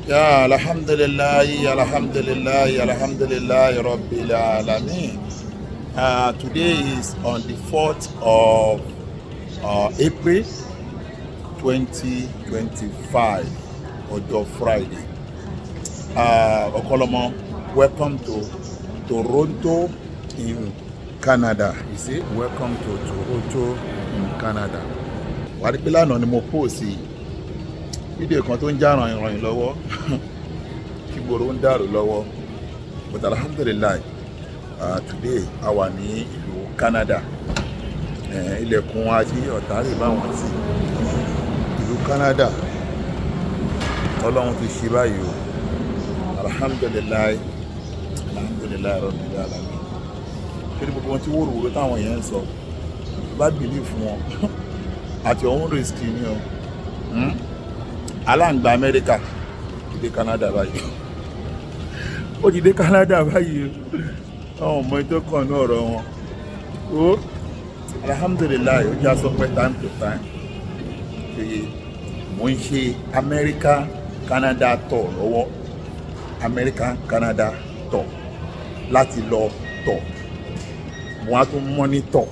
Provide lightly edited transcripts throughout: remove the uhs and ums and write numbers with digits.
Ya alhamdulillahi, alhamdulillahi, alhamdulillahi rabbil alamin. Today is on the 4th of April 2025, ọjọ́ Friday. Ọ̀kọ́lọ́mọ, welcome to Toronto in Canada. You see, welcome to Toronto in Canada. Wà á rí pé lánàá ni mo post fídíò kan tó ń já ràn lọ́wọ́ kí gbòòrò ń dàrú lọ́wọ́, but alhamdulillahi, today a wà ní ìlú Canada. Ilẹ̀kùn àti ọ̀tá rè báwọn sí ìlú Canada. Ọlọ́run ti ṣe báyìí o. Alhamdulillahi, alhamdulillahi rabbil alamin. Ṣé ní gbogbo wọn tí wóróworó táwọn yẹn ń sọ bá believe fún wọn at your own risk ni o. Aláǹgbá Amẹ́ríkà ti dé Canada báyìí, ó ti dé Canada báyìí o. Àwọn ọmọ ètò kan ní ọ̀rọ̀ wọn o. Alhamdulillahi, ó já sọ pé time to time ṣe mò ń ṣe Amẹ́ríkà Canada tour lọ́wọ́. Amẹ́ríkà Canada tour láti lọ tọ̀, mo wá tún monitor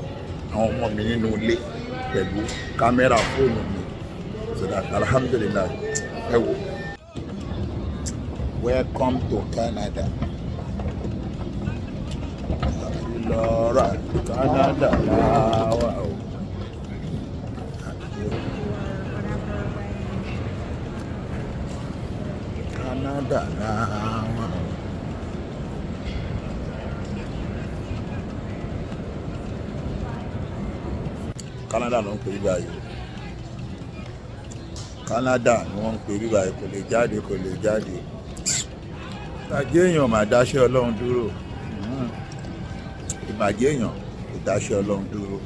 àwọn ọmọ mi nínú ilé pẹ̀lú kámẹ́rà fóònù mi, so that alhamdulillahi. Ẹ wò, welcome to Canada. Lọ́ra Canada láwà o. Whatever way. Canada láwà o. Canada ló ń pè bíbá yìí o. Canada ni wọ́n ń pè bíbá yìí. Kò lè jáde, kò lè jáde. Ìbàjẹ́ èèyàn máa dáṣẹ́ Ọlọ́run dúró. Ìbàjẹ́ èèyàn kò dáṣẹ́ Ọlọ́run dúró.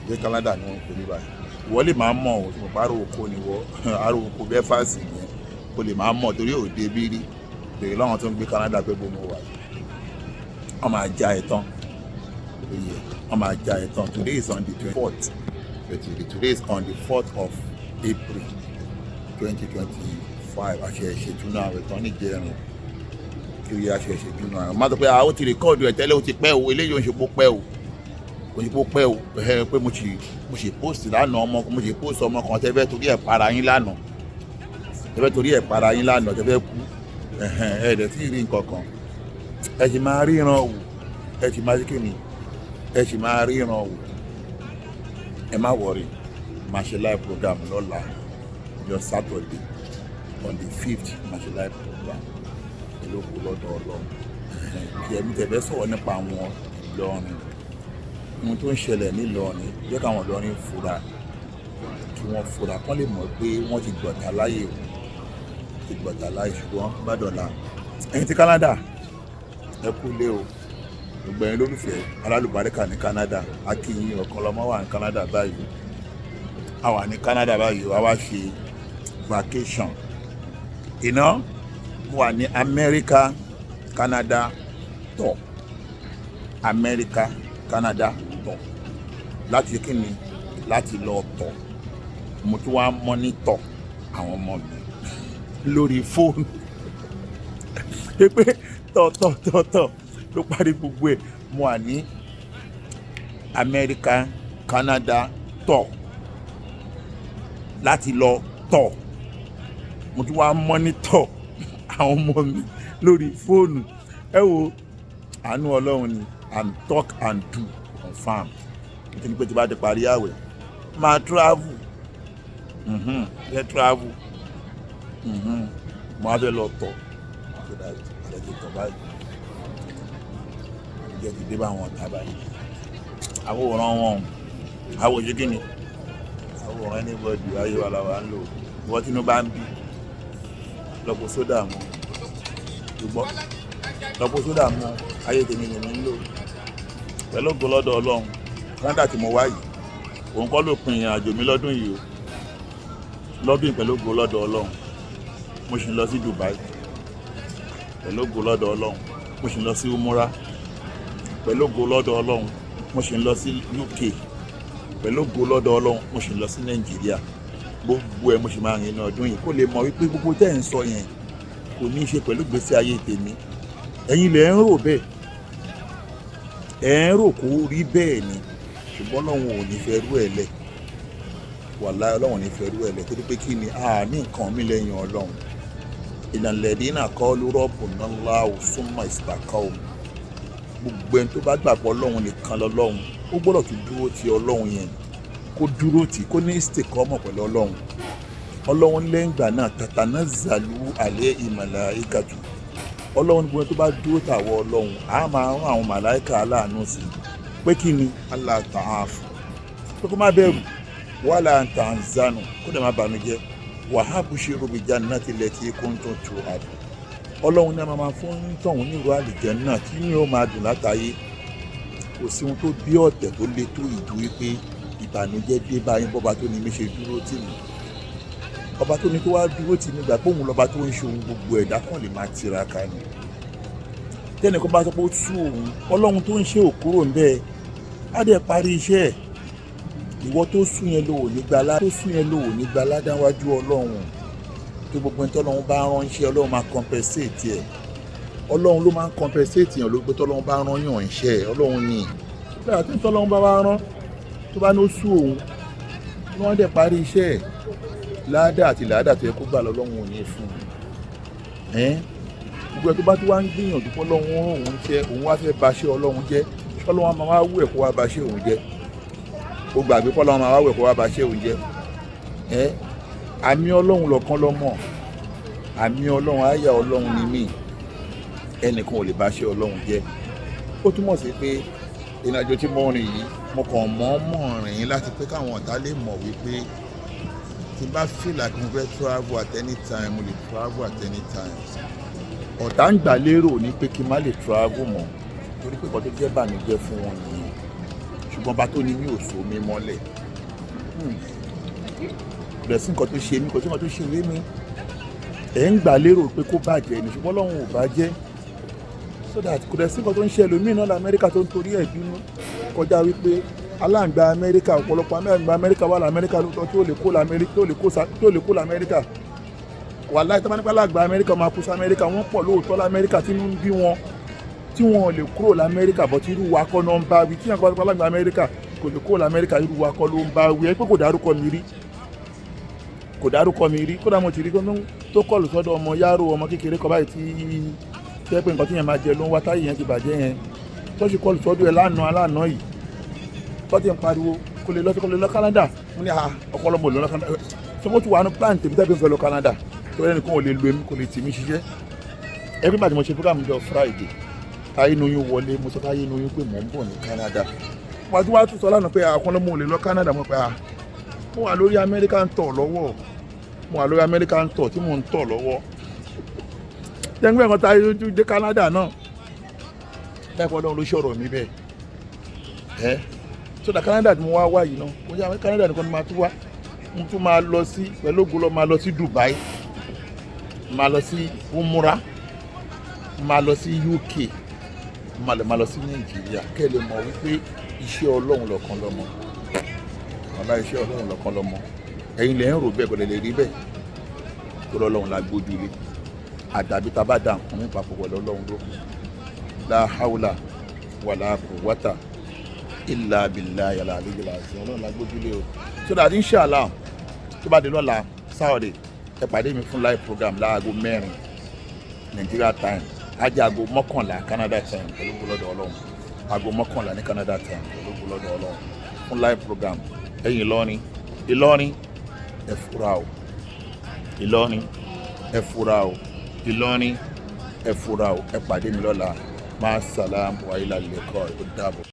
Gbé Canada ni wọ́n ń pè bíbá yìí. Ìwọ lè máa mọ̀ o, mo bá oko ni wọ́ aró oko bẹ́ẹ̀ fàṣì yẹn o lè máa mọ̀ torí òde bí rí. Bèrè lọ́wọ́n tó ń gbé Canada pé bó mo wà yìí, wọ́n máa já ẹ tán. Oyè, wọ́n máa já ẹ tán. Today is on the 24th. Today is on the 4th of April 2025. Àṣẹ ìṣètúnú àwẹ̀ tán níjẹrin kiri. Àṣẹ ìṣètúnú àwẹ̀ má sọ pé àwọn ti record ẹ̀ tẹ́lẹ̀, ó ti pẹ́ o. Eléyìí ò ń ṣe pó pẹ́ o, kò ní kó pẹ́ o. Ẹ pé mo ṣe post lánàá, ọmọ mo ṣe post ọmọ kan tẹ́fẹ́ torí ẹ̀ para yín lánàá, tẹ́fẹ́ torí ẹ̀ para yín lánàá, tẹ́fẹ́ kú. Ẹ dẹ̀ tí ì rí nǹkan kan, ẹ sì máa ríran wò. Ẹ sì máa ṣe kí ni? Ẹ sì máa ríran wò. Ẹ má worry, máa ṣe live program lọ́la, ọjọ́ Saturday on the 5th. Máa ṣe live program pẹ̀lú òkú lọ́dọ̀ Ọlọ́run kí ẹ̀mí tẹ̀fẹ́ sọ̀rọ̀ nípa àwọn Ìlọrin, ohun tó ń ṣẹlẹ̀ nílọrin. Jẹ́ káwọn Ìlọrin fura, kí wọ́n fura, kán lè mọ̀ pé wọ́n ti gbọ̀tà láyè o, ti gbọ̀tà láyè. Ṣùgbọ́n gbàdọ̀là ẹ̀yin ti Canada, ẹ kú lé o. Gbogbo ẹ̀yin lólùfẹ́ alálùbáríkà ní Canada, a kí yín. Ọ̀kan lọ́mọ wà ní Canada báyìí. A wà ní Canada báyìí, wá wá ṣe vacation iná. Mo wà ní America Canada tour, America Canada tour. Láti kí ni? Láti lọ tọ̀. Mo tún wá monitor àwọn ọmọ mi lórí fóònù pé tọ̀ tọ̀ tọ̀ tọ̀ ló parí gbogbo ẹ̀. Mo wà ní America Canada tour láti lọ tọ̀, mo tún wá monitor àwọn ọmọ mi lórí fóònù. Ẹ wo àánú Ọlọ́run ni. And talk and do confirm. Nítorí pé tí bá ti parí àwẹ̀, máa travel, fẹ́ travel, mo á fẹ́ lọ tọ̀, so that àlẹ́ ti tọ̀ báyìí, àlejò ti dé bá àwọn ọ̀tá báyìí. Àwòrán wọn, àwòṣe kí ni àwòrán anybody. Ayé wa làwa ń lò. Ìwọ tí inú bá ń bí, lọ́pọ̀ sódà mu, ṣùgbọ́n lọ́pọ̀ sódà mu. Ayé tèmi lèmi ń lò pẹ̀lú ògo lọ́dọ̀ Ọlọ́run. Canada tí mo wá yìí, òun kọ́ ló pin ìrìn àjò mi lọ́dún yìí o. Lọ́dún yìí, pẹ̀lú ògo lọ́dọ̀ Ọlọ́run, mo sì ń lọ sí Dubai. Pẹ̀lú ògo lọ́dọ̀ Ọlọ́run, mo sì ń lọ sí Umura. Pẹ̀lú ògo lọ́dọ̀ Ọlọ́run, mo sì ń lọ sí UK. Pẹ̀lú ògo lọ́dọ̀ Ọlọ́run, mo sì ń lọ sí Nàìjíríà. Gbogbo ẹ̀ mo sì máa rìn ní ọdún yìí, kó lè mọ wípé gbogbo tẹ́ ẹ̀ ń sọ yẹn kò ní í ṣe pẹ̀lú ìgbésí ayé tèmi. Ẹ̀yin lẹ̀ ń rò bẹ́ẹ̀, ẹ̀ ń rò kó rí bẹ́ẹ̀ ni, ṣùgbọ́n Ọlọ́run ò ní fẹ́ rú ẹ̀ lẹ̀. Wàláhì, Ọlọ́run ò ní fẹ́ rú ẹ̀ lẹ̀, torí pé kí ni? A ní nǹkan mi lẹ́yìn Ọlọ́run. Ìlànà kọ́ ló rọ́ọ̀bù náà láwù súnmọ́ ìsìtàkọ́ o. Gbogbo ẹni tó bá gbàgbọ́ Ọlọ́run nìkan lọ́lọ́run, ó gbọ́dọ̀ tún dúró ti Ọlọ́run yẹn, kó dúró tì, kó ní ìsìtìkọ́mọ̀ pẹ̀lú Ọlọ́run. Ọlọ́run lẹ́yìn ìgbà náà tàtàná zàlú àlẹ́ ìmàlà ìkàtù. Ọlọ́run ní gbogbo ẹni tó bá dúró tàwọ̀ Ọlọ́run, á máa rán àwọn màláìka aláàánú sí i pé kí ni? Allah ta'afu, pé kó má bẹ̀rù, wala tahzanu, kó dẹ̀ má bànújẹ́, wàhábùṣe rubìjà náà tilẹ̀ tí kò ń tó tu àdùn. Ọlọ́run ní a máa fún tọ̀hún ní ìró àlìjánnà tí ní ó máa dùn látàyé. Kò sí ohun tó bí ọ̀tẹ̀ tó le tó ìdú wípé ìbànújẹ́ dé báyìí. Bọ́ba tó ní mi ṣe dúró tì mí, ọba tó ní tó wá dúró tì mí, gbà pé òun lọ́ba tó ń ṣe ohun gbogbo, ẹ̀dá kan lè máa tiraka ni. Tẹ́nìkan bá sọ pé ó sú òun, Ọlọ́run tó ń ṣe òkúrò ń bẹ́ẹ̀, á dẹ̀ parí iṣẹ́ ẹ̀. Ìwọ tó sún yẹn lò ní gbalá, tó sún yẹn lò ní gbalá dáwájú Ọlọ́run. Tó gbogbo ẹni tọ́lọ́run bá ránṣẹ́, Ọlọ́run máa compensate ẹ̀. Ọlọ́run ló máa ń compensate yàn ló gbé. Tọ́lọ́run bá rán yàn iṣẹ́, Ọlọ́run ni bẹ́ẹ̀. Àti tọ́lọ́run bá wá rán, tó bá ní ó sú òun, wọ́n dẹ̀ parí iṣẹ́ ẹ̀, láàdá àti làádá tó yẹ kó gbà lọ́lọ́run ò ní fún un. Ẹ́n, gbogbo ẹ tó bá tún wá ń gbìyànjú pé Ọlọ́run rán òun jẹ́, òun wá fẹ́ baṣẹ́ Ọlọ́run jẹ́, Ọlọ́run á máa wá wú ẹ̀ kó wá baṣẹ́ òun jẹ́. Ó gbàgbé pé Ọlọ́run máa wá wú ẹ̀ kó wá baṣẹ́ òun jẹ́. Ẹ́, àmì Ọlọ́run lọ̀kan lọ́mọ, àmì Ọlọ́run, àyà Ọlọ́run ni mí, ẹnìkan ò lè baṣẹ́ Ọlọ́run jẹ́. Ó túmọ̀ sí pé ìrìnàjò tí mo rìn yìí, mo kàn mọ́ rìn láti pé káwọn ọ̀tá lè mọ̀ wípé tí n bá feel like mo fẹ́ travel at any time, mo lè travel at any time. Ọ̀tá ń gbà lérò ní pé kí n má lè travel mọ́, torí pé nǹkan tó jẹ́ bànújẹ́ fún wọn nìyẹn. Ṣùgbọ́n bá tó ní mi ò so mi mọ́lẹ̀, kò dẹ̀ sí nǹkan tó ṣe mí, kò sí nǹkan tó ṣe ìwé mi. Ẹ̀ ń gbà lérò pé kó bàjẹ́ ni, ṣùgbọ́n Ọlọ́run ò bàjẹ́, so that kò dẹ̀ sí nǹkan tó ń ṣe ẹlòmíì náà lamẹ́ríkà tó ń torí ẹ̀ bínú kọjá wípé aláǹgbá Amẹ́ríkà. Ọ̀pọ̀lọpọ̀ aláǹgbá Amẹ́ríkà wà lamẹ́ríkà lóòótọ́, tí ó lè kó lamẹ́ríkà, tí ó lè kó lamẹ́ríkà. Wàláhì, tó bá nípa aláǹgbá Amẹ́ríkà máa kú sí Amẹ́ríkà, wọ́n pọ̀ lóòótọ́ lamẹ́ríkà tí inú ń bí wọn, tí wọn ò lè kúrò lamẹ́ríkà bọ̀ tí irú wa kọ́ náà ń bá wí. Tí yàn kọ́ aláǹgbá Amẹ́ríkà kò lè kúrò lamẹ́ríkà, irú wa kọ́ ló ń bá wí. Ẹ pé kò dárúkọ mi rí, kò dárúkọ mi rí. Kódà mo ti rí tó kọlù sọ́dọ̀ ọmọ yárò, ọmọ kékeré kọ báyìí, tí tẹ́ pé nǹkan tí yẹn máa jẹ ló ń wá, táyé yẹn ti bàjẹ́ yẹn, tó sì kọlù sọ́dọ̀ ẹ̀ lánàá lánàá yìí, tó ti ń pariwo kò lè lọ sí, kò lè lọ Canada. Mo ní ọpọlọmọ lọ Canada. Ṣé mo ti wà ní plan tèmi tẹ́bí ń fẹ́ lọ Canada, tó ẹnì kan ò lè lo èmi, kò lè tì mí ṣiṣẹ́. Every bàtí mo ṣe program jọ Friday, táyé inú wọlé, mo sọ táyé inú pé mò ń bọ̀ ní Canada. Wọ́n ti wá tún sọ lánàá pé ọpọlọmọ ò lè lọ Canada. Mo pé mo wà lórí American tour lọ́wọ́, mo wà lórí American tour tí mò ń tọ̀ lọ́wọ́. Jẹ́ngbẹ́ kan táyé ojú dé Canada náà bẹ́ẹ̀ kọ́. Ọlọ́run ló ṣọ̀rọ̀ mi bẹ́ẹ̀ ẹ́. So da Canada tí mo wá wá yìí náà, kò yá, Canada nìkan ni màá tún wá. Mo tún máa lọ sí, pẹ̀lú ògo lọ, máa lọ sí Dubai, máa lọ sí umura, máa lọ sí UK, máa lọ sí Nàìjíríà, kẹ́ ẹ lè mọ̀ wípé iṣẹ́ Ọlọ́run lọ́kan lọ́mọ. Wàhálà, iṣẹ́ Ọlọ́run lọ́kan lọ́mọ. Ẹ̀yin lẹ́ ń rò bẹ́ẹ̀, kò lè lè rí bẹ́ẹ̀ tó lọ́lọ́run la gbójú lé. Àdàbí tá a bá da nǹkan mi papọ̀ pẹ̀lú Ọlọ́run ló kù. La hawla wala quwwata illa billahi al-aliyyil azim. Ọlọ́run la gbójú lé o. So that inshallah, tó bá di lọ́la Saturday, ẹ pàdé mi fún live program láago 4 Nigeria time, á jẹ́ aago 11 Canada time, pẹ̀lú gbọ́lọ́dọ̀ Ọlọ́run. Aago 11 ní Canada time, pẹ̀lú gbọ́lọ́dọ̀ Ọlọ́run, fún live program. Ẹ̀yin Ìlọrin, Ìlọrin, ẹ fura o. Ìlọrin, ẹ fura o. Ìlọrin, ẹ fura o. Ẹ pàdé mi lọ́la. Máa sàlám wa ilà lẹ́kọ̀ọ́. Ó dàbọ̀.